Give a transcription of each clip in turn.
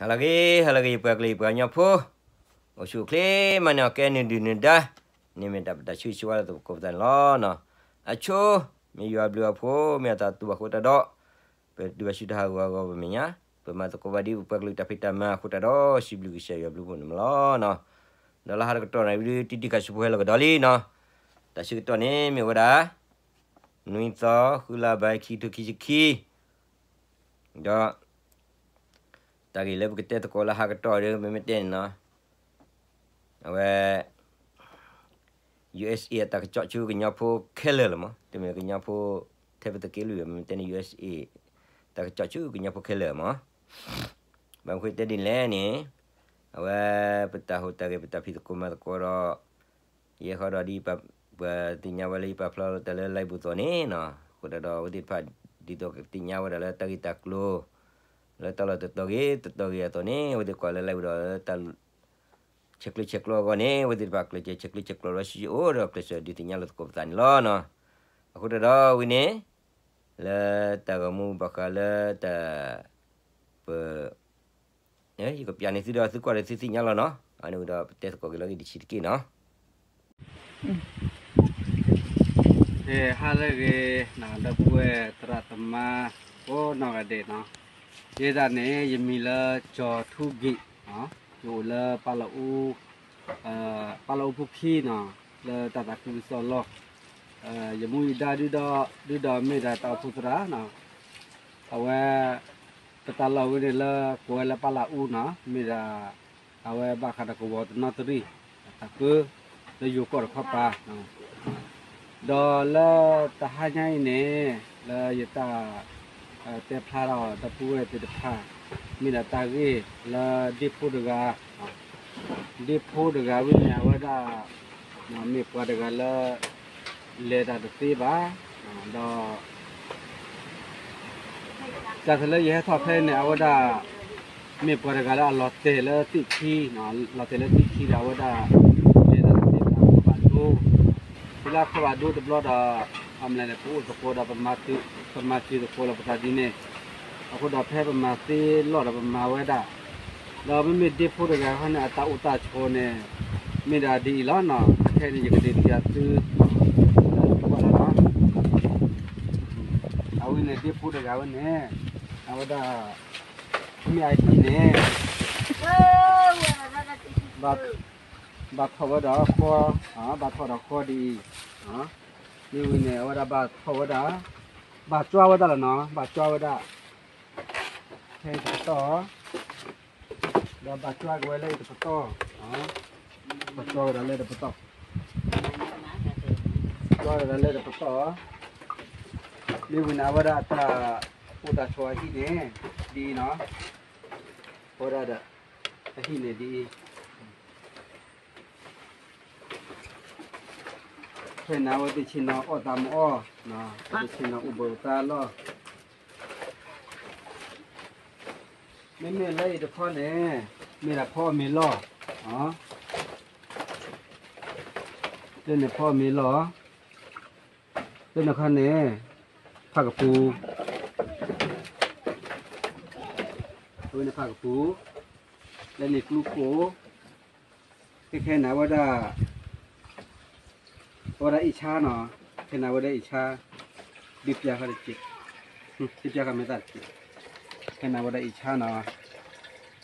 ဟါလၢအဂ့ၤ ဟါလၢအဂ့ၤ ယပှၤကလုာ်ယပှၤကညီဖိ, အိၣ်ဆူၣ်အိၣ်ချ့မးန့ၣ် အီၤကဲနုာ်ဒုၣ်နုာ်ဒါ, န့ၣ်မ့ၢ်တၢ်ပတၢ်ဆၢဂ့ၤဆၢဝါလၢသကိးပသးန့ၣ်လီၤ. အဆိ မ့ၢ်ယွၤဘျုးအဖိ မ့ၢ်အသးတူၢ်ဘၣ်အဃိတၢ်ဒီး ပတုၤဘၣ်ဆူတၢ်ဟးဂီၤအဂီၢ်ပမဲာ်ညါ, ပမၤသကိးဘၣ်ဒ်ပပှၤကလုာ်တၢ်ဖံးတၢ်မၤအဃိတၢ်ဒီး စံးဘျုးကစၢ်ယွၤဘျုးဖှိၣ်န့ၣ်မးလီၤ. ဒီးလၢဟါတကတီၢ်န့ၣ် ဝံၤဒုးတံၢ်တံၢ်ခါဆူဖိဟဲလီၤကဒီးလံနီၤ, တၢ်ဆၢကတီၢ်န့ၣ် မ့ၢ်ဝဲဒၣ် နွံသီ ဃုလါဘၣ် ခံကထိခံဆံခံ, ဒီး တၢ်ဂ့ၢ်လၢပကတဲသကိးလၢဟါကတီၢ်ဒီး မ့မ့ၢ်တဲန့ၣ်နီၤ, အဝဲ ယူၢ်အ့းအ့း အတၢ်ကစီၣ်ဆူကညီဖိခဲလၢာ်လီၤမး, တမ့ၢ်ကညီဖိ ထဲပသုးက့လွံၢ်ဘၣ်, မ့မ့ၢ်တဲန့ၣ် ယူၢ်အ့းအ့း တၢ်ကစီၣ်ဆူကညီဖိခဲလၢာ်မး, ဘၣ်မနုၤဃိတဲဒ်လဲၣ်န့ၣ်, အဝဲ ပတၢ်ဟူးတၢ်ဂဲၤ ပတၢ်ဖံးသကိးမၤသကိးဒီး ယဲဃီဒီးဒ် ပှၤသ့ၣ်ညါဝဲလၢယပာ်ဖျါလီၤတၢ်လၢ live ပူၤအသိးန့ၣ်နီၤ, အဃိတၢ်ဒီးအဝဲသ့ၣ်တဖၣ် ဒ်သိးကသ့ၣ်ညါဝဲဒၣ်လၢတၢ်ဂ့ၢ်တၢ်ကျိၤ လၢတၢ်လီၢ်တတီၤဂ့ၤ တတီၤဂ့ၤအသိးန့ၣ် အဝဲသ့ၣ်ကွၢ်လၢ live ဒီးလၢတၢ် ဆဲးကျၢဆဲးကျိးအဂီၢ်န့ၣ် အဝဲသ့ၣ်တဖၣ်ကျဲးစၢးဆဲးကျၢဆဲးကျိးဒီး ဆူယအိၣ်ဒီးကျဲးစၢးဒုးသ့ၣ်ညါလီၤသကိးပသးန့ၣ်လီၤ. အဃိတၢ်ဒီးဝံၤန့ၣ် လၢတၢ်ဂီၤမူဘၣ်ဃးလၢတၢ် ပ ယကပျးန့ၢ်သုဒီးသုကွၢ်ဒီးသုသ့ၣ်ညါလီၤနီၤ, အန့ၣ်ဝံၤဒီးပတဲသကိးက့ၤလီၤဂ့ၢ်တဆံးတက့ၢ်နီၤ. ဟါလၢအဂ့ၤ ဒီပုၢ်ဝဲၢ်သရၣ်သမါ ကိးနီၢ်ဂၤဒဲးနီၤ, ယဲဒၣ်န့ၣ် ယမံၤလၢကၠီၤထူဂ့ၢ်, ယအိၣ်လၢ ပၢ်လီၤအူဖိခံနီၤ, လၢတၢ်သးခုကစီၣ်လီၢ်, ယမူယဒါဒုဒီး ဒုဒီးမ့ၢ်ဒၣ်တၢ်အိၣ်ဖှိၣ်သရၣ်နီၤ, အဝဲ ပတၢ်လီၢ်ဝဲန့ၣ်လၢကိးဝဲလၢပၢ်လီၤအူနီၤ, မ့ၢ်ဒၣ် အဝဲဘၣ်ဃးဒီးကဝီၤတနီသရံၣ် တၢ်ပၢလၢယိၤကီၢ်တခီပၤ, ဒီးလၢတဟါညါအံၤန့ၣ် လၢယတၢ် တဲဖျါထီၣ်ဒီပုၢ်ဝဲၢ်သ့ၣ်တဖၣ် မ့ၢ်ဒၣ်တၢ်ဂ့ၢ်လၢဒ့ဖိတဂၤ, ဒ့ဖိတဂၤဝဲန့ၣ် အဝဲဒၣ် မ့ၢ်ပှၤတဂၤလၢ လဲၤတၢ်တသ့ဘၣ်, ဒီး တၢ်လၢယဟဲထီၣ်ဖဲန့ၣ် အဝဲဒၣ် မ့ၢ်ပှၤတဂၤလၢအလီၤတဲာ်လၢသ့ၣ်ခံ, လီၤတဲာ်လၢသ့ၣ်ခံဒီး အဝဲဒၣ် လဲၤတၢ်တသ့ဘၣ် ခီၣ်ဘၣ်ဒိ, တုၤလၢခီၣ်ဘၣ်ဒိတဘျီဒီး အမလဲၣ်န့ၣ် ပအိၣ်သကိးဒီး ပမၤစၢၤသကိးလီၤပသးဒ်န့ၣ်, အဃိဒီးဖဲပမၤသ့လီၢ်ဒီး ပမၤဝဲဒၣ်, ဒီးမ့မ့ၢ်ဒ့ဖိတဂၤခီန့ၣ် အတၢ်အိၣ်တၢ်ဆိးန့ၣ် မ့ၢ်ဒၣ်ဒ်အံၤလီၤနီၤ, ခဲအံၤန့ၣ် ယကဒုးပျးသု တၢ်ကွၢ်လီၤနီၤ, အဝဲန့ၣ်ဒ့ဖိတဂၤဝဲန့ၣ် အဝဲဒၣ် မ့ၢ်အဟံၣ်န့ၣ် ဘၣ်ထီၣ်ဝဲဒီးဃီ, ဘၣ်ထီၣ်ဒီးဃီဒ်အံၤ, မ့ၢ်ဝံၤန့ၣ် အဝဲဒၣ်ဘၣ်ထီၣ်ဝဲဒၣ်, ဘၣ်ကွၢ်ဝဲဒၣ်လီၤနီၤ, ဘၣ်ကွၢ်ဝဲဒၣ် ဖဲတပတီၢ်, ဒီးဘၣ်ကွၢ်က့ၤဝဲလၢတပတီၢ်, ဘၣ်ကွၢ်ဝဲဒၣ်လၢတပတီၢ်, ကွၢ်ဝဲဒၣ်လၢတပတီၢ်, မ့ၢ်ဝံၤန့ၣ် အဝဲဒၣ်တၢ်အိၣ်တၢ်ဆိးအဟံၣ်န့ၣ် ဒ်အံၤနီၤ, အဝဲဒၣ်ဒီး အဟံၣ်န့ၣ်ဒ်အံၤ ဖဲန့ၣ် အဝဲသ့ၣ်ဆ့ၣ်နီၤအီၣ်သးမ့ၢ်အီၣ်, အဝဲသ့ၣ်ဆ့ၣ်နီၤအိၣ်ဘှံးအိၣ်သါလီၤ, မ့မ့ၢ်လၢအံၤတခီန့ၣ် မ့ၢ်ဒၣ်ဖီအီၣ်မ့ၤလီၢ်, လၢန့ၣ်ဖီအီၣ်မ့ၤလီၢ်, လၢန့ၣ်ခီန့ၣ် ဖးကပူၤ, အဝဲန့ၣ်ဖးကပူၤ, လၢန့ၣ်ကျူခိၣ်, ခဲခဲန့ၣ် အဝဲဒၣ် အဝဲဒၣ်အ့ၣ်ဆါနီၤ, ခဲန့ၣ် အဝဲဒၣ်အ့ၣ်ဆါ, ဒုးပျးဃီတက့ၢ်, ဒုးပျးဃီမဲာ်သၣ်တက့ၢ်, ခဲန့ၣ် အဝဲဒၣ်အ့ၣ်ဆါနီၤ,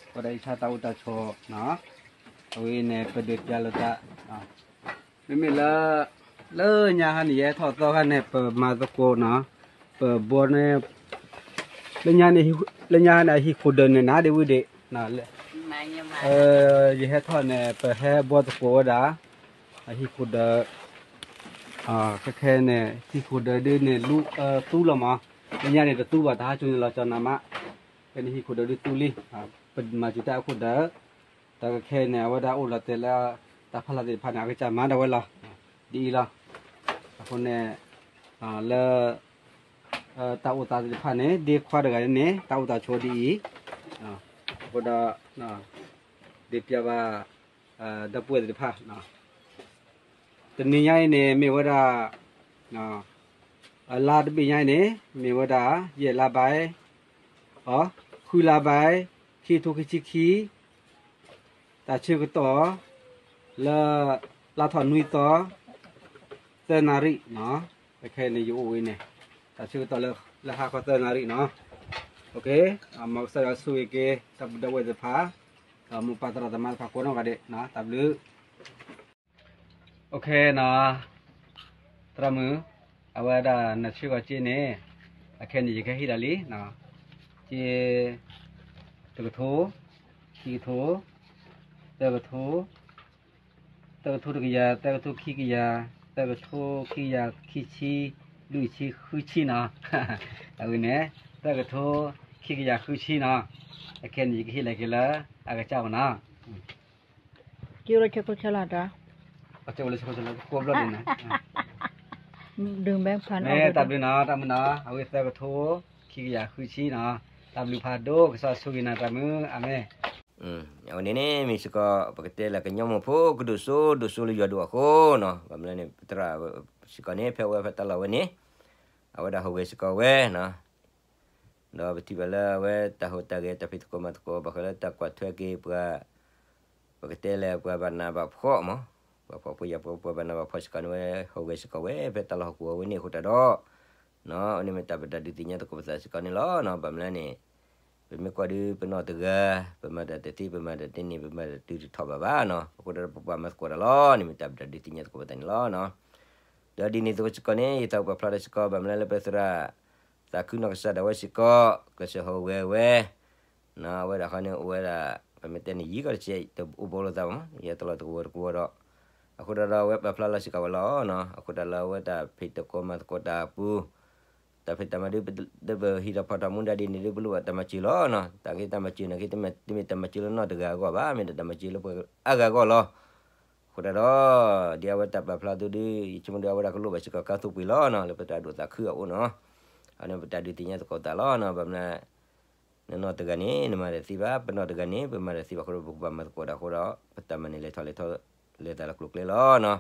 အဝဲဒၣ်အ့ၣ်ဆါတၢ်အိၣ်တၢ်ဆိးနီၤ, အဝဲန့ၣ် ပဒုးပျးလိာ်သး မ့မ့ၢ်လၢ လၢညါဟါန့ၣ် ယဟဲထီၣ်သီခါန့ၣ် ပမၤသကိးနီၤ, ပဘှီန့ၣ် လၢညါန့ၣ် လၢညါန့ၣ် အဟံၣ်ခိၣ်ဒၢးန့ၣ် နၤဒ့ဝံၤဒ့ၣ်, ယဟဲထီၣ်န့ၣ် ပဟဲဘှီသကိးဝဲဒၣ် အဟံၣ်ခိၣ်ဒၢး, ခဲခဲန့ၣ် ဟံၣ်ခိၣ်ဒၢးဒုးန့ၣ် လူ သူလီၤမး, လၢညါန့ၣ် တသူဘၣ် တဟါကၠိန့ၣ်လီၤကၠီနၤမး, ဖဲန့ၣ်ဟံၣ်ခိၣ်ဒၢးဒုးသူလံ, ပမၤစၢၤတၢ်အခိၣ်ဒၢး တၢ်ကခဲအံၤန့ၣ် အဝဲဒၣ်အိၣ်လီၤတဲာ်လၢ တၢ်ဖးလီၤသ့ၣ်တဖၣ်န့ၣ် အကစၢ်မၤဒၣ်ဝဲလီၤ. ဒ်အံၤလီၤ. အဃိန့ၣ် လၢ တၢ်အိၣ်သးသ့ၣ်တဖၣ်န့ၣ် ဒ့ခွါတဂၤန့ၣ် တၢ်အိၣ်တၢ်ဆိးဒ်အံၤ, အဃိဒီး ဒုးပျးဘၣ် ဒီပုၢ်ဝဲၢ်သ့ၣ်တဖၣ် တနံၤညါအံၤန့ၣ် မ့ၢ်ဝဲဒၣ် အလါတဘ့ၣ်ညါအံၤန့ၣ် မ့ၢ်ဝဲဒၣ် ယဲၢ်လါဘၣ် အ ဃုလါဘၣ် ခံထိခံဆံခံ, တၢ်ဆၢကတီၢ် လၢ လါထီၣ်နွံသီ သၢနၣ်ရံၣ်နီၤ, ခဲအံၤန့ၣ်ယအိၣ်ဝဲန့ၣ်, တၢ်ဆၢကတီၢ်လၢ လၢဟါခီသၢနၣ်ရံၣ်နီၤ, မ်ကစၢ်ယွၤဆိၣ်ဂ့ၤက့ၤ တၢ်ပုၢ်ဒီဝဲၢ်သ့ၣ်တဖၣ်, ဒီးမိၢ်ပၢ်သရၣ်သမါတဖၣ်ကိးနီၢ်ဂၤဒဲးနီၤ, တၢ်ဘျုး သရၣ်မုၣ်, အဝဲဒၣ်နဆှၢဂီၤစ့န့ၣ်, အခဲန့ၣ်ယကဟ့ၣ်ဒၣ်လံ, စ့ တကထိ, ခံကထိ, သၢကထိ, သၢကထိတကယၤ, သၢကထိခံကယၤ, သၢကထိခံကယၤခံဆံ, လွံၢ်ဆံဃုဆံနီၤ, အဝဲန့ၣ်, သၢကထိခံကယၤဃုဆံနီၤ, အခဲန့ၣ်ယကဟ့ၣ်လီၤက့ၤလၢ အကစၢ်အအိၣ်နီၤ ကလီဆဲခိၣ်ဆဲလီၤတၢ်, ကိးဘျီန့ၣ်, မ့ၢ်တၢ်ဘျုးနီၤ တၢ်မုၣ်နီၤ, အဝဲသၢကထိ, ခံကယၤဃုဆံနီၤ, တၢ်ဘျုးဖးဒိၣ် ကစၢ်ဆိၣ်ဂ့ၤနၤတၢ်မုၣ်, အၤမ့ၣ်. အဝဲန့ၣ်န့ၣ် မ့ၢ်စ့ၢ်ကီး ပကတဲလၢကညီမိၢ်ဖိကဒိၣ်စိဒိၣ်စိလၢယွၤဒိၣ်အဃိနီၤ, ဘၣ်မနုၤလဲၣ်န့ၣ် ပသရၣ်စ့ၢ်ကီးန့ၣ် ဖဲအဝဲဖဲတၢ်လီၢ်ဝဲန့ၣ်, အဝဲဒၣ်ဟူးဂဲၤစ့ၢ်ကီးဝဲနီၤ ဒီးပထံၣ်ဘၣ်လၢအဝဲတၢ်ဟူးတၢ်ဂဲၤတၢ်ဖံးသကိးမၤသကိး ဘၣ်ဃးလၢတၢ်ကွၢ်ထွဲက့ၤပှၤ, ပကတဲလၢပှၤဘၣ်နးဘၣ်ဖှီၣ်မး, ပှၤဖှီၣ်ဖိယာ်ဖိ ပှၤဘၣ်နးဘၣ်ဖှီၣ်စ့ၢ်ကီးန့ၣ် ဝဲဟူးဂဲၤစ့ၢ်ကီးဝဲ ဖဲတၢ်လီၢ်ဟီၣ်ခိၣ်အဝဲန့ၣ်အဃိတၢ်ဒီး, အဝဲန့ၣ်မ့ၢ်တၢ်ပတၢ်ဒုးသ့ၣ်ညါသကိးပသးစ့ၢ်ကီးန့ၣ်လီၤ. ဘၣ်မနုၤလဲၣ်န့ၣ်, ပမ့ၢ်ကွၢ်ဒုးပနီၢ်တဂၤ, ပမၤတၢ်တသ့ ပမၤတၢ်တန့ၢ် ပမၤတၢ်တတုၤတထီၣ်ဘၣ်ဘၣ်နီၤ, အဃိဒီးပပှၤမၤသကိးတၢ်လီၤန့ၣ် မ့ၢ်တၢ်ပတၢ်ဒုးသ့ၣ်ညါသကိးပသးန့ၣ်လီၤ. ဒီးဒ်န့ၣ်အသိးစ့ၢ်ကီးန့ၣ် ယသးပာ်ဖျါထီၣ်စ့ၢ်ကီး ဘၣ်မနုၤလၢပသရၣ် သးခုနီၢ်ကစၢ်ဒၣ်ဝဲစ့ၢ်ကီး ကျဲးစၢးဟူးဂဲၤဝဲ အဝဲဒၣ်ဃီန့ၣ် အိၣ်ဝဲဒၣ် ပမ့ၢ်တဲန့ၣ် ယံာ်ကီၢ်တစဲး တအိၣ်ဘူးလိာ်သးဘၣ်မး ယတလီၢ်တကဝီၤတကဝီၤဒီး, အဃိဒီးအဝဲပာ်ဖျါလီၤစ့ၢ်ကီးဝဲလီၤနီၤ, အဃိတၢ်လၢအဝဲတၢ်ဖံးသကိးမၤသကိးတၢ်အပူၤ, တၢ်ဖံးတၢ်မၤဒ်ပဟံးထီၣ်ဖီၣ်ထီၣ်မူဒါဒ်န့ၣ်ဒ်ပလိၣ်ဘၣ်တၢ်မၤစၢၤလီၤနီၤ, တၢ်က့ၤတၢ်မၤစၢၤန့ၣ်က့ၤ တမ့ၢ်တၢ်မၤစၢၤလၢနီၢ်တဂၤအဂီၢ်ဘၣ်, မ့ၢ်ဒၣ်တၢ်မၤစၢၤလၢပှၤအါဂၤအဂီၢ်လီၤ. အဃိတၢ်ဒီး, ဒ်အဝဲတၢ်ပာ်ဖျါအသိးဒီး ယဆိကမိၣ်ဒီးအဝဲဒၣ်ကလိၣ်ဘၣ်စ့ၢ်ကီးကါသိပှ့ၤလီၤနီၤ, လၢပတၢ်ဒိၣ်သးခုအအိၣ်နီၤ, အန့ၣ်ပတၢ်ဒုးသ့ၣ်ညါသကိးသးလီၤနီၤ, ဘၣ်မနုၤ နနီၢ်တဂၤန့ၣ် နမၤတၢ်သ့ဘၣ်, ပနီၢ်တဂၤန့ၣ် ပမၤတၢ်သ့ဘၣ်အဃိဒီး ပကဘၣ်မၤသကိးတၢ်အဃိဒီး ပတၢ်မၤန့ၣ်လဲၤထီၣ်လဲၤထီၣ် လဲၤတၢ်လၢကျိၤကျဲလီၤနီၤ.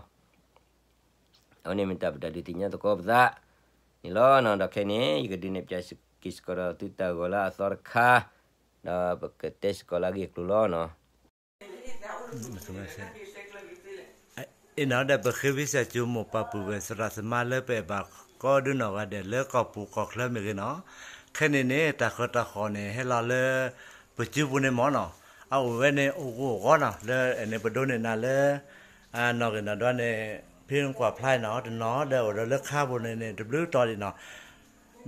အဝဲန့ၣ်မ့ၢ်တၢ်ပတၢ်ဒုးသ့ၣ်ညါသကိးပသးန့ၣ်လီၤနီၤ, ဒီးခဲအံၤန့ၣ် ယကဒုးနဲၣ်ဖျါက့ၤစ့ၢ်ကီးဒီးသုတၢ်ဂီၤလၢအသီတခါ, ဒီးပကတဲစ့ၢ်ကီးလၢအဂ့ၢ်အကျိၤလီၤနီၤ. အ့ၣ်နီၤ ဒီးပဃ့ဝံသးစူၤမိၢ်ပၢ်ပုၢ်ဝဲၢ်သရၣ်သမါလၢပအဲၣ်ဘၣ် ကိးဒုနီၢ်ဂၤဒဲးလၢကီၢ်ပူၤကီၢ်ချၢမ့ၢ်ဂ့ၤနီၤ, ခဲန့ၣ်န့ၣ် တၢ်ဃၢတၢ်ဃီၤန့ၣ် ဟဲလီၤလၢ ပစုပူၤန့ၣ်မ့ၢ်နီၤ, အအိၣ်ဝဲန့ၣ်အိၣ်ဂီၢ်နီၤ, လၢန့ၣ်ပဒိးန့ၢ်နၤလၢ နီၢ်ဂ့ၤနီၢ်ဒွးန့ၣ် ဖဲနကွၢ်ဖျါနီၤ တနီၤဒီးအိၣ်ဒီးလၢခါပူၤန့ၣ်န့ၣ် တဘျုးတီၤဒံးနီၤ,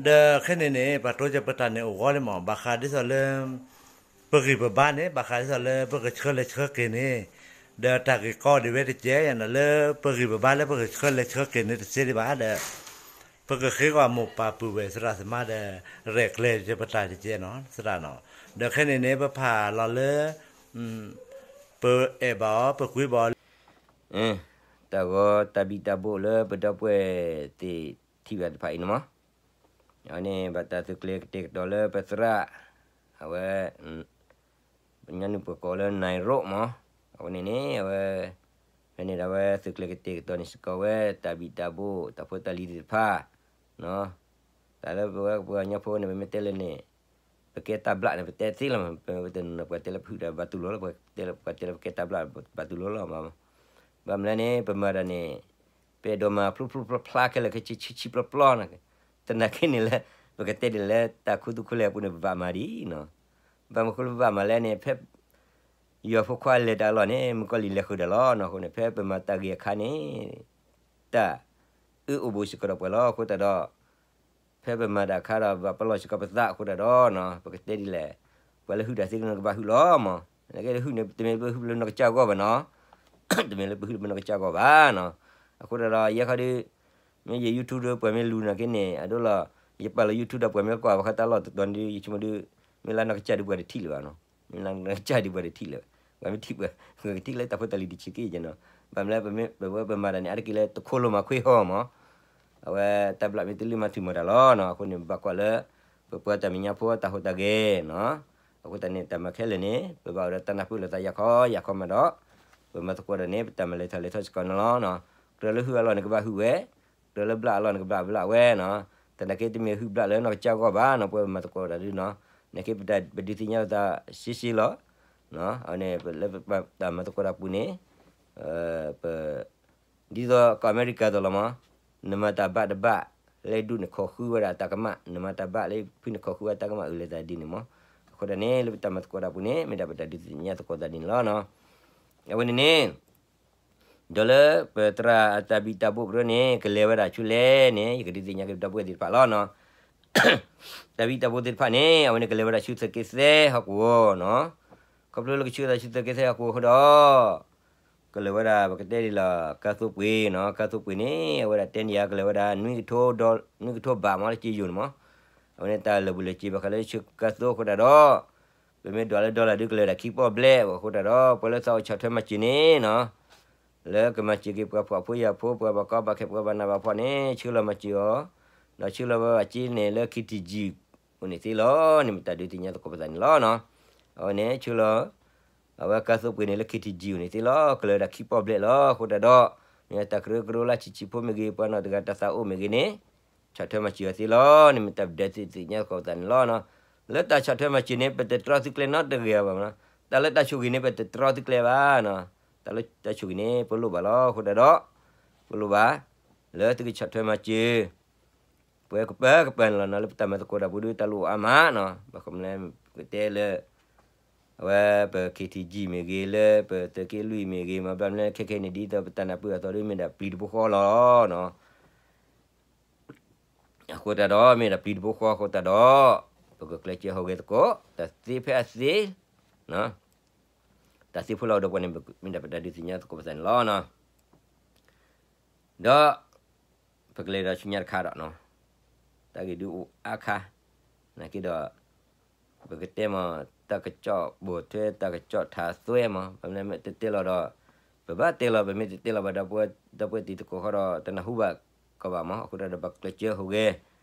ဒီးခဲန့ၣ်န့ၣ် ပှၤတိစၢၤပတၢ်န့ၣ်အိၣ်ဂီၢ်လံမ့ၢ် ဘၣ်ဃးဒ်သိးလၢ ပဂံၢ်ပဘါန့ၣ် ဘၣ်ဃးဒ်သိးလၢပကဆှၢလဲၤဆှၢက့ၤန့ၣ်, ဒီးတၢ်ဂ့ၢ်ကီဒံးဝဲတကဲယၤနီၤ လၢပဂံၢ်ပဘါလၢပကဆှၢလဲၤဆှၢက့ၤန့ၣ်တသ့ဒံးဘၣ်ဒီး, ပကဃ့ကီးမိၢ်ပၢ်ပုၢ်ဝဲၢ်သရၣ်သမါဒီး ရဲၣ်ကျဲၤပတၢ်တကဲနီၤ သရၣ်နီၤ, ဒီးခဲန့ၣ်န့ၣ် ပဖးလီၤလၢ ပအဲၣ်ဘၣ်အီၤ ပကွံဘၣ်အီၤ တၢ်ဂီၤတၢ်ဘံၣ်တၢ်ဘိၣ်လၢပဒီပုၢ်ဝဲၢ်သ့ၣ်ထံၣ်ဘၣ်တဖၣ်အံၤန့ၣ်မ့ၢ် အဝဲန့ၣ် ဘၣ်တၢ်သုးကျဲၤကတဲာ်ကတီၤလၢပသရၣ်, အဝဲ ပညီနုၢ်ပှၤကိးလၢ Nine Road မ့ၢ်, အဝဲန့ၣ်န့ၣ် အဝဲ ဖဲန့ၣ်ဒီးအဝဲသုးကျဲၤကတဲာ်ကတီၤန့ၣ်စ့ၢ်ကီးဝဲ တၢ်ဘံၣ်တၢ်ဘိၣ် တၢ်ဖိတၢ်လံၤသ့ၣ်တဖၣ်, တၢ်လၢပဝဲပှၤကညီဖိန့ၣ် ပမ့ၢ်တဲလၢန့ၣ် ပကဲတၢ်ဘျၣ်န့ၣ် ပတဲသ့လီၤ, ပတနၢ်ပှၤတဲလၢပဟုၣ်တၢ်ဘၣ်တူၢ်လိာ်လီၤ, ပှၤတဲလၢပှၤတဲလၢပကဲတၢ်ဘျၣ်ဘၣ်တူၢ်လိာ်လီၤ, ဘၣ်မနုၤလဲၣ်န့ၣ် ပမၤတၢ်န့ၣ် ပအဲၣ်ဒိးမၤဖျိဖျိဖျါဖျါခဲလၢာ်ခဲဆ့ဆံဆံပျီပျီနီၤ, တနာ်က့န့ၣ်လၢ ပကတဲဒ်လဲၣ် တၢ်ခူသူၣ်ခူလဲၢ်အပူၤန့ၣ် ပဘၣ်မၤဒံးနီၤ, ဘၣ်မနုၤဃိလၢပဘၣ်မၤလဲၣ်န့ၣ် ဖဲ ယွၤဖိခွါလဲၤတၢ်အလီၢ်န့ၣ် မုၣ်ကီၤလံၢ်လဲၤဃုာ်တၢ်လီၤနီၤ, အဃိန့ၣ် ဖဲပမၤတၢ်ဂ့ၤအခါန့ၣ် တၢ်အၢအိၣ်ဘူးစ့ၢ်ကီးဒီးပှၤလီၤ, အဃိသတးဒီး ဖဲပမၤတၢ်အခါဒီး ပဘၣ်ပလီၢ်စ့ၢ်ကီးပသးအဃိသတးဒီးနီၤ, ပကတဲဒ်လဲၣ်, ပှၤလၢဟုၣ်တၢ်သ့ကန့ၣ်ကဘၣ်ဟုၣ်လီၤမး, နကဲဟုၣ်န့ၣ် တမ့ၢ်လၢပဟုၣ်လၢနီၢ်ကစၢ်အဂီၢ်ဘၣ်နီၤ, တမ့ၢ်လၢပဟုၣ်လၢပနီၢ်ကစၢ်အဂီၢ်ဘၣ်နီၤ, အဃိသတးဒီး ယဲခီဒီး မ့ၢ်ယ YouTube ဒီးပှၤမ့ၢ်လူၤနာ်က့န့ၣ် အဒိလီၤ, ယပာ်လီၤ YouTube ဒီးပှၤမ့ၢ်ကွၢ်ဘၣ်ဃးတၢ်လီၢ်တတီၤန့ၣ်ဒီး ယဆိကမိၣ်ဒီး မ့ၢ်လၢနီၢ်ကစၢ်ဒီးပှၤတထံၣ်လၢၤဘၣ်နီၤ, မ့ၢ်လၢနီၢ်ကစၢ်ဒီးပှၤတထံၣ်လၢၤဘၣ်, ပှၤမ့ၢ်ထံၣ်ပှၤ ပကထံၣ်လၢတၢ်ဖိတၢ်လံၤတဆံးက့ယနီၤ, ဘၣ်မနုၤလဲၣ် ပဝဲပမၤတၢ်န့ၣ် အါတက့ၢ်လၢတခိၣ်လိာ်မၤခွ့ဟီမး, အဝဲတၢ်ဘျၣ်မ့ၢ်တလၢမၤထူၣ်မၤတၢ်လီၤနီၤ, အဃိန့ၣ် ပဘၣ်ကွၢ်လၢ ပပှၤတၢ်မဲာ်ညါဖိတၢ်ဟူးတၢ်ဂဲၤနီၤ, အဃိသတးန့ၣ် တၢ်မၤခဲလၢာ်န့ၣ် ပဘၣ်အိၣ်ဒီးတၢ်နၢ်ပၢၢ်လိာ်သးယၤခီယၤခီမးဒီး ပမၤသကိးဒီးန့ၣ် ပတၢ်မၤလဲၤထီၣ်လဲၤထီၣ်စ့ၢ်ကီးန့ၣ်လီၤ, ကြၢးလၢဟုၣ်အလီၢ်န့ၣ်ကဘၣ်ဟုၣ်ဝဲ, ကြၢးလၢဘျၣ်အလီၢ်န့ၣ်ကဘၣ်ဘျၣ်ဝဲနီၤ, တနာ်က့တမ့ၢ်ဟုၣ်ဘျၣ်လၢနီၢ်ကစၢ်အဂီၢ်ဘၣ်နီၤ, ပဝဲပမၤသကိးတၢ်ဒုနီၤ, နာ်က့ပတၢ်ပဒုးသ့ၣ်ညါပသးရှဲရှဲလီၤ, အန့ၣ်လၢပတၢ်မၤသကိးတၢ်ပူၤန့ၣ်, ပ ဒ်သိးကီၢ်အမဲရကၤသိးလီၤမး, နမၤတၢ်ဘၣ်တဘၣ်, လၢဒူၣ်နခိးဃုဝဲဒၣ်တၢ်ကမၣ်, နမၤတၢ်ဘၣ်လၢဖုနခိးဃုဝဲတၢ်ကမၣ်အုးလဲၤသးဒ်န့ၣ်မး, အဃိဒၣ်န့ၣ် လၢပတၢ်မၤသကိးတၢ်ပူၤန့ၣ် မ့ၢ်ဒၣ်ပတၢ်ဒုးသ့ၣ်ညါသကိးသးဒ်န့ၣ်လီၤနီၤ. အဝဲန့ၣ်န့ၣ် ဒီးလၢပသရၣ်အတၢ်ဘံၣ်တၢ်ဘိကရၢန့ၣ် ကလဲၤဝဲဒၣ်ဆူလဲၣ်န့ၣ် ယကဒုးသ့ၣ်ညါက့ၤပဒီပုၢ်ဝဲၢ်သ့ၣ်တဖၣ်လီၤနီၤ. တၢ်ဘံၣ်တၢ်ဘိသ့ၣ်တဖၣ်န့ၣ် အဝဲန့ၣ်ကလဲၤဝဲဒၣ်ဆူသုးက့သၢဟီၣ်ကဝီၤနီၤ. ခီဖျိလၢကဆူသးဆူသုးက့သၢဟီၣ်ကဝီၤအဃိဒီး ကလဲၤဝဲဒၣ်ပကတဲဒ်လီၤ ကါသိပှ့ၤနီၤ, ကါသိပှ့ၤန့ၣ် အဝဲဒၣ်တဲန့ၢ်ယၤကလဲၤဝဲဒၣ် နွံကထိဘးမးလၢက့ယိာ်န့ၣ်မး, အဝဲန့ၣ်တၢ်လၢာ်ဘူၣ်လၢာ်စ့ၤဘၣ်ဃးလၢဆူကါသိအဃိတၢ်ဒီး ပမ့ၢ်ဒွးလၢ dollar ဒုးကလဲၤဝဲဒၣ်ခံပီၣ်ဘျဲၣ်အဃိတၢ်ဒီး ပှၤလၢသးအိၣ်ဆီၣ်ထွဲမၤစၢၤန့ၣ်နီၤ, လၢကမၤစၢၤက့ၤပှၤဖှီၣ်ဖိယာ်ဖိ ပှၤဘၣ်ကီဘၣ်ခဲ ပှၤဘၣ်နးဘၣ်ဖှီၣ်န့ၣ် ဆှၢလီၤမၤစၢၤအီၤ, ဒီးဆှၢလီၤဝဲဘၣ်စ့န့ၣ်လၢ KTG အိၣ်န့ၣ်သ့လီၤ. န့ၣ်မ့ၢ်တၢ်ဒုးသ့ၣ်ညါသကိးပသးန့ၣ်လီၤနီၤ. အဝဲန့ၣ်ဆှၢလီၤ အဝဲကါသိပှ့ၤန့ၣ်လၢ KTG အိၣ်န့ၣ်သ့လီၤ. ကလဲၤဝဲဒၣ်ခံပီၣ်ဘျဲၣ်လီၤ. အဃိတၢ်ဒီး မ့ၢ်တၢ်ကရၢကရိလၢဆံးဆံးဖိမ့ၢ်ဂ့ၤ ပှၤနီၢ်တဂၤတၢ်သးအိၣ်မ့ၢ်ဂ့ၤန့ၣ် ဆီၣ်ထွဲမၤစၢၤအီၤသ့လီၤ. န့ၣ်မ့ၢ်တၢ်ဒုးသ့ၣ်ညါသကိးပသးန့ၣ်လီၤနီၤ. လၢတၢ်ဆီၣ်ထွဲမၤစၢၤန့ၣ် ပတတြီသုကျဲနီတဂၤဘၣ်နီၤ. တၢ်လၢတၢ်ဆိၣ်ဂ့ၤန့ၣ် ပတတြီသုကျဲဘၣ်နီၤ. တၢ်လၢတၢ်ဆိၣ်ဂ့ၤန့ၣ် ပလိၣ်ဘၣ်လီၤ. အဃိတၢ်ဒီး ပလိၣ်ဘၣ် လၢသုကဆီၣ်ထွဲမၤစၢၤ ပှၤကပၤကပၤန့ၣ်လီၤနီၤ. လၢပတၢ်မၤသကိးတၢ်ပူၤဒီး တၢ်လိၣ်အါမးနီၤ. ဘၣ်ဃိမနုၤလဲၣ် ပကတဲလၢ အဝဲပ KTG မ့ၢ်ဂ့ၤ လၢပသုးက့လွံၢ်မ့ၢ်ဂ့ၤ မ့ၢ်ဘၣ်မနုၤလဲၣ် ခဲခဲအံၤန့ၣ် ဒ်သိးပတၢ်နၢ်ပၢၢ်အသိးဒီး မ့ၢ်ဒၣ်ပျံၤတဘိဃီလီၤနီၤ. အဃိတၢ်ဒီး မ့ၢ်ဒၣ်ပျံၤတဘိဃီအဃိတၢ်ဒီး ပကကျဲးစၢးဟူးဂဲၤသကိး တၢ်သ့ဖဲအသ့ တၢ်သ့ဖိလီၤဒီးပှၤန့ၣ် မ့ၢ်ဒၣ်ပတၢ်ဒုးသ့ၣ်ညါသကိးပသးန့ၣ်လီၤနီၤ. ဒီး ပကလဲၤဒီးဆူညါတခါဒီးနီၤ, တၢ်ဂ့ၢ်ဒုးအိၣ်အါခါ, နာ်က့ဒီး ပကတဲမး တၢ်ကစီၣ်ဘိၣ်ထွဲ တၢ်ကစီၣ်ထးသွဲမး ပမ့ၢ်တတဲလီၤဒီး ပဘၣ်တဲလီၤ ပမ့ၢ်တတဲလီၤဘၣ်ဒီး ဒီပုၢ်ဝဲၢ်တံၤသကိးဃီဒီး တနၢ်ဟူဘၣ်ကီးဘၣ်မး အဃိတၢ်ဒီး ပကျဲးစၢးဟူးဂဲၤ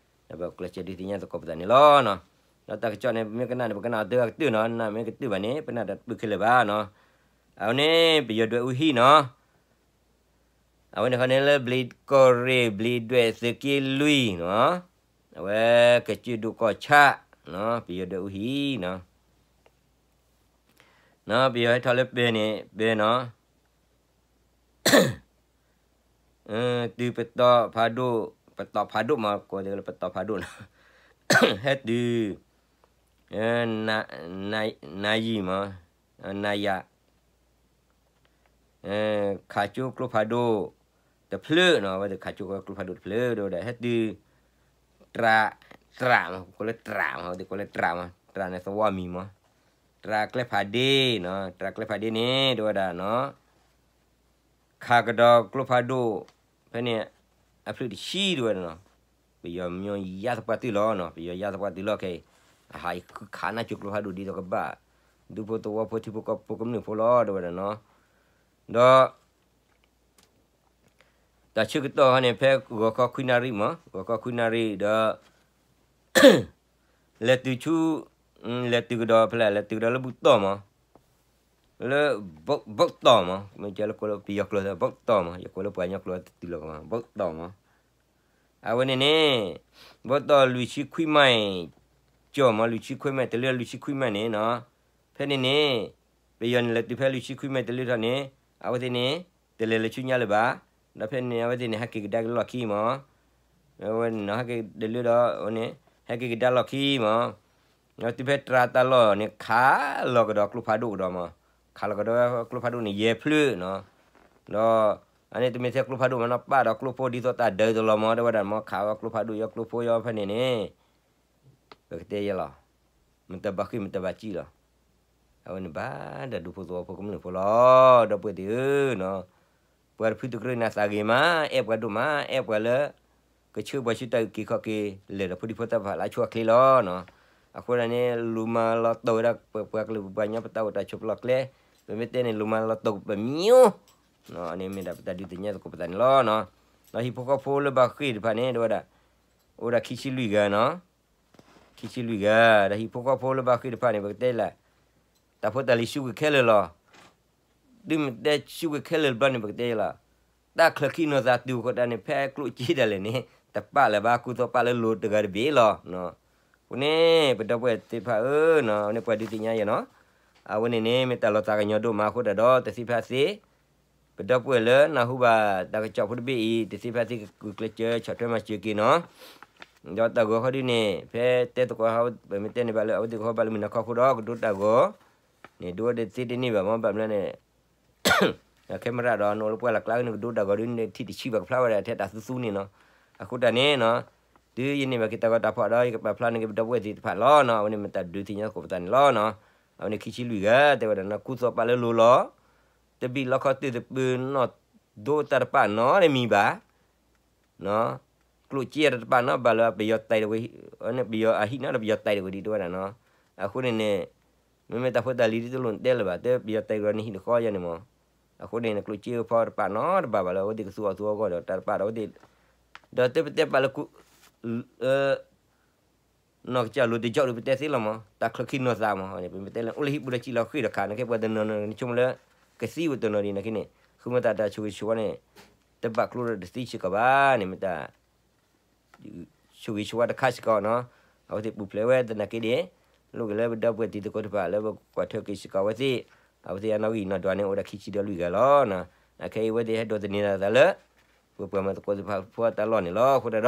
ဒီးပကျဲးစၢးဒုးသ့ၣ်ညါသကိးပသးန့ၣ်လီၤနီၤ. ဒီးတၢ်ကစီၣ်န့ၣ် ပမ့ၢ်ကနၣ်န့ၣ် ပကနၣ်အီၤတၢ်ကတၢၢ်နီၤ, နမ့ၢ်ကတၢၢ်ဘၣ်န့ၣ် ပနၢ်တပၢၢ်ခဲလၢာ်ဘၣ်နီၤ. အဝဲန့ၣ် ပယီၤဒွဲၣ်အူဟံၣ်နီၤ. အဝဲန့ၣ်ခီန့ၣ်လၢဘျံးကီၢ်ရ့ၣ် ဘျံးဒွဲၣ်သုးက့လွံၢ်နီၤ, အဝဲကစၢၢ်ဒိၣ်ကီၢ်ဆၣ်နီၤ ပယီၤဒွဲၣ်အူဟံၣ်နီၤ, နီၤ ပယီၤဟဲထီၣ်လၢပၢၤန့ၣ် ပၢၤနီၤ, တုၤပတီၢ်ဖးဒိၣ်, ပတီၢ်ဖးဒိၣ်မး ကိးသ့လၢပတီၢ်ဖးဒိၣ်နီၤ, ဟဲတုၤ နၤယံၤမး, နၤယၤ ခးကၠိကျိဖးဒိၣ်တဖျၢၣ်နီၤ, အဝဲသ့ၣ်ခးကၠိကျိဖးဒိၣ်တဖျၢၣ် ဒီးဝဲဒၣ် ဟဲတုၤ တြး, တြးမး ကိးလၢတြးမး အဝဲသ့ၣ်ကိးလၢတြးမး, တြးန့ၣ်သဝီမံၤမး, တြးကျဲဖးဒ့နီၤ, တြးကျဲဖးဒ့န့ၣ် ဒီးဝဲဒၣ်နီၤ ခးကဒီးကျိဖးဒိၣ် ဖဲန့ၣ် အဖျၢၣ်တဆံ ဒီးဝဲဒၣ်နီၤ, ပယီၤမၠိယါသပှၢ်တုာ်လီၤနီၤ, ပယီၤယါသပှၢ်တုာ်လီၤခဲအံၤ, အဟးခူခးနၢ်ကၠိကျိဖးဒိၣ်ဒ်သိးကဘၣ် ဒူဖိသဝီဖိထံဖိကီၢ်ဖိကမျၢၢ်ဖိလီၤ ဒီးဝဲဒၣ်နီၤ, ဒီး တၢ်ဆၢကတီၢ်ဟီန့ၣ် ဖဲဂီၤခီခွံနၣ်ရံၣ်မး, ဂီၤခီခွံနၣ်ရံၣ်ဒီး လဲၤတုၤဆူ, လဲၤတုၤကဒီးဖဲလဲၣ်, လဲၤတုၤကဒီးလၢဘူၣ်တီၢ်မး, လၢ ဘုတ်တီၢ်မး, မ့ၢ်ကလၢကိးလၢပယီၤကျိာ် ဘုတ်တီၢ်မး, ယကိးလၢပှၤကညီကျိာ်တတုၤလီၤကမး ဘုတ်တီၢ်မး, အဝဲန့ၣ်န့ၣ် ဘုတ်တီၢ်လွံၢ်ဆံခွံမံၣ်, ကၠီၣ်မး လွံၢ်ဆံခွံမံၣ် တလၢလွံၢ်ဆံခွံမံၣ်န့ၣ်နီၤ, ဖဲန့ၣ်န့ၣ် ပယီၤန့ၣ်လဲၤတုၤဖဲလွံၢ်ဆံခွံမံၣ်တလၢထီၣ်န့ၣ် အဝဲသ့ၣ်န့ၣ် တလဲၤလၢဆူညါလၢၤဘၣ်, ဒီးဖဲန့ၣ် အဝဲသ့ၣ်န့ၣ် ဟဲက့ၤကဒါက့ၤလီၢ်ခံမး, အဝဲန့ၣ် ဟဲက့ၤတလၢဒီး အဝဲန့ၣ် ဟဲက့ၤကဒါလီၢ်ခံမး, ဒီးတုၤဖဲတြးတၢ်လီၢ်န့ၣ် ခးလီၤကဒီးကျိဖးဒိၣ်ကဒီးမး, ခးလီၤကဒီးကျိဖးဒိၣ်န့ၣ် ယဲၢ်ဖျၢၣ်နီၤ, ဒီး အန့ၣ်တမ့ၢ်ထဲကျိဖးဒိၣ်မးနီၤ ပာ်ဒီးကျိဖိဒ်သိးတၢ်ဒၢတလီၤမး တဲဝဲဒၣ်မး ခးဝဲကျိဖးဒိၣ် ယီၤကျိဖိယီၤဖဲန့ၣ်န့ၣ် ပကတဲယဲလီၤ, မတၤဘၣ်ဃ့ၢ်မတၤဘၣ်စံၣ်လီၤ, အဝဲန့ၣ်ဘၣ်တၢ်ဒူဖိသဝီဖိကမျၢၢ်ဖိလီၤ, ဒီပုၢ်ဝဲၢ်သ့ၣ်ဧၢနီၤ, ပှၤတဖုတကြၢးန့ၣ်သးဂ့ၤမး အဲၣ်ပှၤဒိၣ်မး အဲၣ်ပှၤလၢ ကဆှၢပှၤဆူတၢ်အုၣ်က့ၤခီၣ်က့ၤ လဲၤဒီးဖိဒံဖိသၣ်ဖးလၢအဆိအချ့လီၤနီၤ, အဃိဒၣ်န့ၣ် လူၤမၤလီၤတိာ်ဝဲဒၣ်ပပှၤကလုာ်ပပှၤကညီပတၢ်အိၣ်တၢ်ဆိးပလီၢ်ကျဲ, ပမ့ၢ်တဲန့ၣ် လူၤမၤလီၤတိာ်ပမံၤ, န့ၣ်မ့ၢ်ဒၣ်ပတၢ်ဒုးသ့ၣ်ညါသကိးပသးန့ၣ်လီၤနီၤ, ဒီးဟံၣ်ဖိဃီဖိလၢဘၣ်ဃ့ၢ်တဖၣ်န့ၣ် တဲဝဲဒၣ် အိၣ်ဒၣ်ခံဆံလွံၢ်ဂၤနီၤ, ခံဆံလွံၢ်ဂၤ, ဒီးဟံၣ်ဖိဃီဖိလၢဘၣ်ဃ့ၢ်တဖၣ်န့ၣ် ပကတဲလၢ တၢ်ဖိတၢ်လံၤစူးကွံာ်ခဲလၢာ်လီၤ, ဒုးမ့ၢ်တဲစူးကွံာ်ခဲလၢာ်တဘျီန့ၣ် ပကတဲလီၤ, တၢ်ချၢၣ်ခံနီၤသးတုၤအဃိတၢ်န့ၣ် ဖဲကျိၣ်စ့ဒၣ်လဲာ်န့ၣ် တပာ်လၢၤဘၣ် ကူသိးပာ်လၢလိၤတဂၤတဘ့ၣ်လီၤ, အဃိန့ၣ် ပဒီပုၢ်ဝဲၢ်သ့ၣ်တဖၣ်ဧၢ, အဝဲန့ၣ်ပှၤဒုးသ့ၣ်ညါယၤနီၤ, အဝဲန့ၣ်န့ၣ် မ့ၢ်တၢ်လီၤသးကညီၤဒိၣ်မးအဃိတၢ်ဒီး တသ့ဖဲသ့, ပဒီပုၢ်ဝဲၢ်လၢနၢ်ဟူဘၣ်တၢ်ကစီၣ်ဖိတဘ့ၣ်အံၤ တသ့ဖဲသ့ ကကျဲးစၢးဆီၣ်ထွဲမၤစၢၤက့ၤနီၤ, ဒီးတၢ်ဂီၤခီဒုန့ၣ် ဖဲတဲသကိးဟီ ပမ့ၢ်တဲန့ၣ်ဘၣ်လၢ အဝဲသ့ၣ်ကဟီဘၣ်လၢမုၢ်နၤခီအဃိဒီး ကဒိတၢ်ဂီၤန့ၣ် ဒိဝဲတသ့တန့ၢ်ဘၣ်မ့ၢ် ဘၣ်မနုၤန့ၣ် camera ဒီးနအိၣ်လၢပှၢ်လၢ်ကျါန့ၣ် ကဒိတၢ်ဂီၤဒုန့ၣ် ထံၣ်တဆံဘၣ်ကဖျါဝဲဒၣ်ထဲတၢ်သူသူန့ၣ်နီၤ, အဃိတၢ်န့ၣ်နီၤ, တုၤယန့ၢ်ဘၣ်က့ၤတၢ်ဂီၤတၢ်ဖီၣ်ဒီး ယကပာ်ဖျါန့ၢ်က့ၤပဒီပုၢ်ဝဲၢ်သ့ၣ်တဖၣ်လီၤနီၤ, အဝဲန့ၣ်မ့ၢ်တၢ်ဒုးသ့ၣ်ညါသကိးပသးန့ၣ်လီၤနီၤ, အဝဲန့ၣ်ခံဆံလွံၢ်ဂၤ တဲဝဲဒၣ်နီၤ ကူသိးပာ်လၢလိၤလီၤ, တဘံၣ်လီခီတုၤသပၢၤနီၣ်ဒိတၢ်တပာ်နီတမံၤဘၣ် ကျိၣ်စ့တပာ်နီတဘၣ်လၢပယီၤတဲာ်တဝဲ, ပယီၤအဟံၣ်နီဒီးပယီၤတဲာ်တဝဲဒံးတဲဝဲဒၣ်နီၤ, အဃိန့ၣ်န့ၣ် မ့မ့ၢ်တၢ်ဖိတၢ်လံၤဒ်သိးလိာ်တဲလၢၤဘၣ် တပယီၤတဲာ်တဝဲဒၣ်န့ၣ်ဟံၣ်တဃီယၤန့ၣ်မ့ၢ်, အဃိန့ၣ်န့ၣ် ကျိၣ်စ့အဖီတပာ်နီတဘၣ်ဘၣ်လၢအဝဲသ့ၣ်ကသူအီၤသူအဂီၢ်ဒီးတၢ်တပာ်ဒီးအဝဲသ့ၣ်, ဒီးတပတဲပာ်လၢ နီၢ်ကစၢ်လိၤတကၠီၣ်ဒီးပတဲသ့လီၤမး, တၢ်ချၢခံနီၢ်သးမး, ပမ့ၢ်တဲလၢအိၣ်လၢဟံၣ်ပူၤဒီးစံၣ်လီၤဃ့ၢ်ဒီးခး နကဲပှၤတနီၤနီၤ နဆိကမိၣ်လၢ ကသံဝဲတနီၤဒံးနက့န့ၣ် ဃုမၤသးတၢ်ဆိၣ်ဂ့ၤဆိၣ်ဝါန့ၣ် တဘၣ်ကျိဒီးတသံစ့ၢ်ကီးဘၣ်န့ၣ် မ့ၢ်တၢ် ဆိၣ်ဂ့ၤဆိၣ်ဝါတခါစ့ၢ်ကီးနီၤ, အဝဲသ့ၣ်ပူၤဖျဲးဝဲသနာ်က့န့ၣ် လိၣ်က့ၤလၢပဒီပုၢ်ဝဲၢ်တံၤသကိးတဖၣ်လၢပကွၢ်ထၢက့ၤစ့ၢ်ကီးအဝဲသ့ၣ်, အဝဲသ့ၣ်အနီၣ်ဂံၢ်နီၣ်ဒွးန့ၣ် အိၣ်ဒၣ်ခံဆံဒီးလွံၢ်ဂၤလီၤ. အခဲအံၤအဝဲသ့ၣ်ဟဲဒိးသန့ၤသးလၢ ပပှၤမၤသကိးသ့ၣ်တဖၣ်ဖိအတၢ်လီၢ်န့ၣ်လီၤ. အဃိတၢ်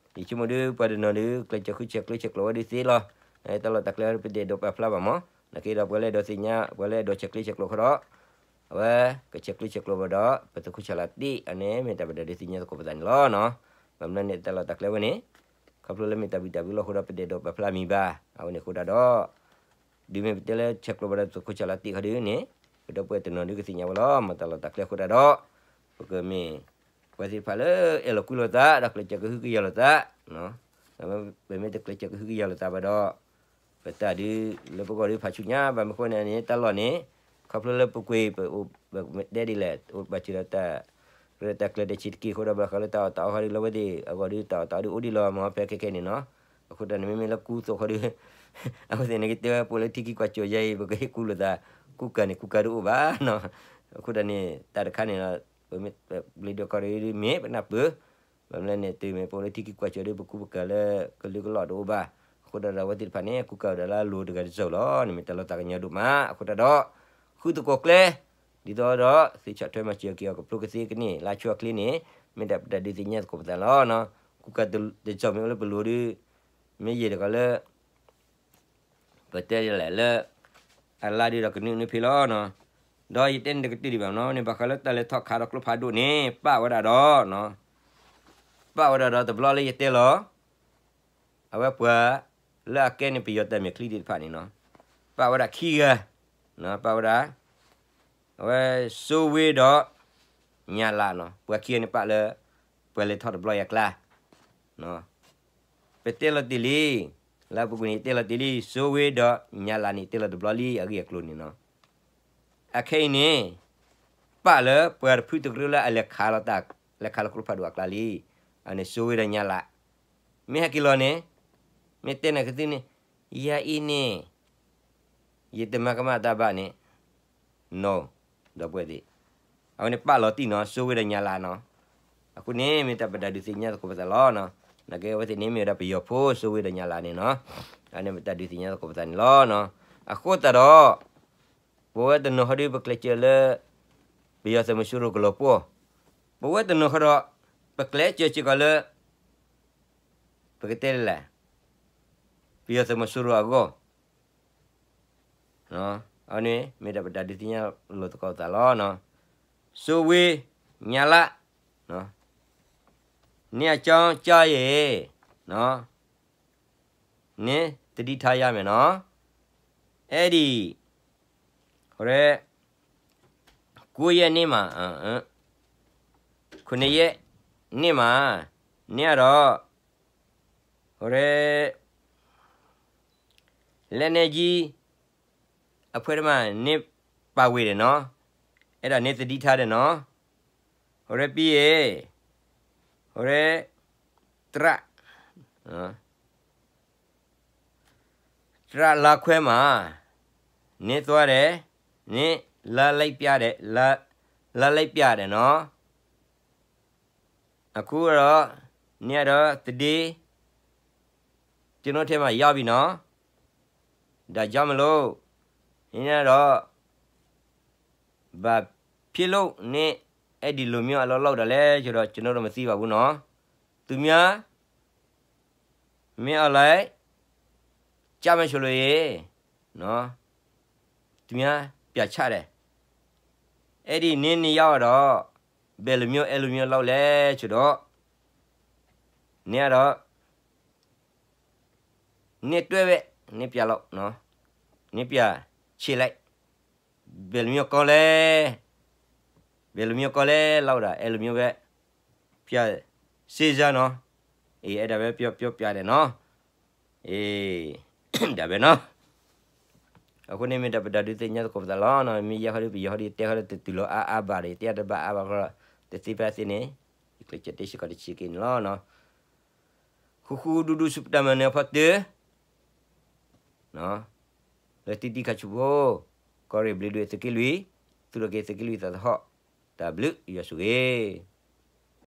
ဒီး ယဆိကမိၣ်ဒ်ပှၤတနီၤဒ် ကျဲးစၢးဃုဆဲးကျၢဆဲးကျိးဝဲဒ်သ့လီၤ. တၢ်လီၢ်တၢ်ကျဲပတအဲၣ်ဒိးပာ်ဖျါဘၣ်မး, နာ်က့ဒီးပှၤလၢအဲၣ်ဒိးသ့ၣ်ညါ ပှၤလၢအဲၣ်ဒိးဆဲးကျၢဆဲးကျိးဃီဒီး အဝဲ ကဆဲးကျၢဆဲးကျိးဘၣ်ဒီး ပသုးခိၣ်ဆၣ်လၤတံၢ် အန့ၣ်မ့ၢ်တၢ်ပတၢ်ဒုးသ့ၣ်ညါသကိးပသးန့ၣ်လီၤ. ဘၣ်မနုၤန့ၣ် တၢ်လီၢ်တၢ်ကျဲဝဲန့ၣ် ခီဖျိလၢမ့ၢ်တၢ်ဘံၣ်တၢ်ဘၢလီၤအဃိဒီး ပတအဲၣ်ဒိးပာ်ဖျါမံၤဘၣ်. အဝဲန့ၣ်အဃိတၢ်ဒီး ဒ်မ့ၢ်ပတဲလၢဆဲးကျိးဘၣ်ဒီးသုးခိၣ်ဆၣ်လၤတံၢ်ခီဒ်န့ၣ် ပဒီပုၢ်ဝဲၢ်တနီၤဒ်ကသ့ၣ်ညါဝဲလီၤ. မ့ၢ်တၢ်လီၢ်တၢ်ကျဲအဃိတၢ်ဒီး ပကမ့ၢ် ပှၤသ့ၣ်တဖၣ်လၢအဲၣ်လီၤကွံလိာ်သး ဒီးကျဲးစၢးကဟုကယာ်လိာ်သး ပမ့ၢ်တကျဲးစၢးကဟုကယာ်လိာ်သးဘၣ်ဒီး ပတၢ်ဒုးလၢပဂီၢ်ဒုးဖးဆူညါဘၣ်မနုၤအဃိန့ၣ်န့ၣ် တၢ်လီၢ်န့ၣ် ခီဖျိလၢပကွံာ်ပအိၣ်ပတဲဒ်လဲၣ် အိၣ်ဘၣ်စၢၤဒီးတၢ် တၢ်ကျဲၤတၢ်ဆံးတက့ၢ်အဃိဒီး ဘၣ်ဃးလၢတၢ်အီၣ်တၢ်အီဃီဒုးလၢအဝဲသ့ၣ်အဂီၢ်ဒုး တၢ်အီၣ်တၢ်အီဒုးအိၣ်ဒံးလီၤမ့ၢ်ဖဲခဲခဲန့ၣ်နီၤ. အဃိတၢ်န့ၣ်မ့မ့ၢ်လၢကူသိးဃီဒုး အဝဲသ့ၣ်န့ၣ်ကတဲဝဲပအိၣ်လၢထံခံကွၢ်စိၤယဲအံၤ ပကဟ့ၣ်ကူလိာ်သး ကူကၤန့ၣ်ကူကၤတအိၣ်ဘၣ်နီၤ. အဃိတၢ်န့ၣ် တၢ်တခါန့ၣ်လီၤ ပမ့ၢ်ပျံၤဒုးကီၢ်ဒုးမ့ၢ်ပနၢ်ပၢၢ် ဘၣ်မနုၤလဲၣ်န့ၣ် တုၤမ့ၢ်ပအိၣ်လၢထံခံကွၢ်စိၤဒုး ပကူပကၤလၢကလုာ်ကလီၢ်တအိၣ်ဘၣ်. အဃိတၢ်ဒီးအဝဲသ့ၣ်တဖၣ်န့ၣ် ကူကၤဝဲဒၣ်လၢအလိၤတဂၤတစိၤလီၤ. န့ၣ်မ့ၢ်တၢ်လီၤသးကညီၤဒိၣ်မး. အဃိတၢ်ဒီး ဃုသကိးကျဲ ဒ်သိးဒီး သုးဆီၣ်ထွဲမၤစၢၤက့ၤအီၤ ကဖျိကသ့ကန့ၢ်လၢဆိအချ့န့ၣ် မ့ၢ်ဒၣ်ပတၢ်ဒုးသ့ၣ်ညါသကိးပသးလီၤ. ကူကၤတစိၤမ့ၢ်အိၣ်လၢပလိၤဒုး မ့ၢ်ယဲၢ်တဂၤလၢ ပတဲဒ်လဲၣ်လၢ အလါဒုးဒီးကနုာ်နုာ်ဖဲလီၤ. ဒီးယတဲန့ၣ်တကတၢၢ်ဒံးဘၣ်နီၤ န့ၣ်ဘၣ်ဃးလၢတၢ်လဲၤထီၣ်ခးဒီးကျိဖးဒိၣ်န့ၣ် ပာ်ဝဲဒၣ်ဒီး ပာ်ဝဲဒၣ်ဒီးတဘျီလၢယတဲလီၤ အဝဲပှၤလၢအကဲန့ၣ်ပယီၤတၢ်မဲာ်ချံသ့ၣ်တဖၣ်န့ၣ်နီၤ ပာ်ဝဲဒၣ်ခံဂၤ ပာ်ဝဲဒၣ် အဝဲ စိဝ့ဒီး ညၣ်လးနီၤ ပှၤခံဂၤန့ၣ်ပာ်လၢ ပှၤလဲၤထီၣ်တဘျီယၤကျါ ပတဲလီၤတ့ၢ်လံ လၢအပူၤကွံာ်န့ၣ် ယတဲလီၤတ့ၢ်လံ စိဝ့ဒီးညၣ်လးန့ၣ် တဲလီၤတဘျီလံ အဂ့ၢ်အကျိၤန့ၣ်နီၤ. အခဲအံၤန့ၣ် ပာ်လၢပှၤတဖုတကရၢလၢအလဲၤခးလီၤတၢ် လဲၤခးလီၤကျိဖးဒိၣ်အကျါလံ. အန့ၣ်စိဝ့ဒီးညၣ်လး မ့ၢ်ဟဲက့ၤလီၤန့ၣ် မ့ၢ်တဲနၤကသ့န့ၣ် ယၤအံၤန့ၣ် ယတမၤကမၣ်တၢ်ဘၣ်န့ၣ် နီၤ ဒီပုၢ်ဝဲၢ်သ့ၣ် အဝဲန့ၣ်ပာ်လီၤတံၢ်နီၤ စိဝ့ဒီးညၣ်လးနီၤ. အဃိန့ၣ် မ့ၢ်တၢ်ပတၢ်ဒုးသ့ၣ်ညါသကိးပသးလီၤ. နာ်က့အဝဲသ့ၣ်န့ၣ်မ့ၢ်ဝဲဒၣ်ပယီၤဖိ စိဝ့ဒီးညၣ်လးန့ၣ်နီၤ. အန့ၣ်ပတၢ်ဒုးသ့ၣ်ညါသကိးပသးန့ၣ်လီၤ. အဃိသတးဒီး ပဝဲတနီၤဃီဒုးပကျဲးစၢးလၢ ပယီၤသုးမီၤစိရိၤကလီၤပှီၢ်, ပဝဲတနီၤဃီဒီး ပကျဲးစၢးစ့ၢ်ကီးလၢ ပကတဲဒ်လဲၣ် ပယီၤသုးမီၤစိရိၤအဂီၢ် အန့ၣ်မ့ၢ်ဒၣ်ပတၢ်ဒုးသ့ၣ်ညါလိာ်သကိးသးလီၤ. စိဝ့ ညၣ်လး နအကြောင်းကြားရင် နသတိထားရမယ်နော်. အဲ့ဒီ ဟိုတဲ့ ကိုးရက်နေ့မှာ ခုနှစ်ရက်နေ့မှာ နင်ကတော့ ဟိုတဲ့ လက်နက်ကြီးအဖွဲ့ထဲမှာ နင်ပါဝင်တယ်နော်. အဲ့ဒါ နင်သတိထားတယ်နော်. ဟိုတဲ့ ပြီးရင် ဟိုတဲ့ တရ တရလာခွဲမှာ နင်သွားတယ် နင်လာလိုက်ပြတယ် လာ လာလိုက်ပြတယ်နော်. အခုတော့ နင်ကတော့ သတင်း တ ကျွန်တော်ထဲမှာရောက်ပြီနော်, ဒါကြောင့်မလို့, နဒီး, ဘာဖြစ်လို့နအဲဒံလိမျိုးအလုပ်လုပ်တာလဲဆိုတော့, ကျွန်တော်တို့မသိပါဘူးနော်. သူများ မင်းအောင်လှိုင် ကျမဆိုလို့ရေ, နော်, သူများပြချတယ်. အဲ့ဒီနင်းနှစ်ယောက်ကတော့ ဘယ်လိုမျိုး အဲ့လိုမျိုးလုပ်လဲဆိုတော့, နင်းကတော့ နင်းတွဲပဲ, နင်းပြလို့နော်, နင်းပြခြေလိုက်, ဘယ်လိုမျိုးကောလဲ, ဘယ်လိုမျိုးကောလဲ လောက်တာ အဲ့လိုမျိုးပဲ, ပြစေစမ်းနော်. အေး အဲ့ဒါပဲ ပြော ပြောပြတယ်နော်. အေး ဒါပဲနော်. အဃိန့ၣ် မ့ၢ်တၢ်ပဒုးသ့ၣ်ညါသကိးပသးလီၤ. မ့ၢ်ယဲဃီဒီး ပယီၤဃီဒီး တဲဃီဒီး တတုၤလီၤအါအါဘၣ်ဒီး တဲတဘၣ်အါဘၣ်ဃီဒီး တသ့ဖဲသ့န့ၣ် ယကျဲးစၢးတဲစ့ၢ်ကီးတဆံးက့ၤန့ၣ်လီၤ. ဃူဃူဒူဒူ စူၢ်ပတၢ်မၤနၢၤအဖီတၢၢ်, လၢတံတံခါဆူဖိ, ကီၢ်ရ့ၣ်ဘျုးဒွဲၣ်သုးက့လွံၢ်, သူၣ်ထီၣ်က့ၤသုးက့လွံၢ်သးသဟီၣ်, တၢ်ဘျုးယွၤဆိၣ်ဂ့ၤ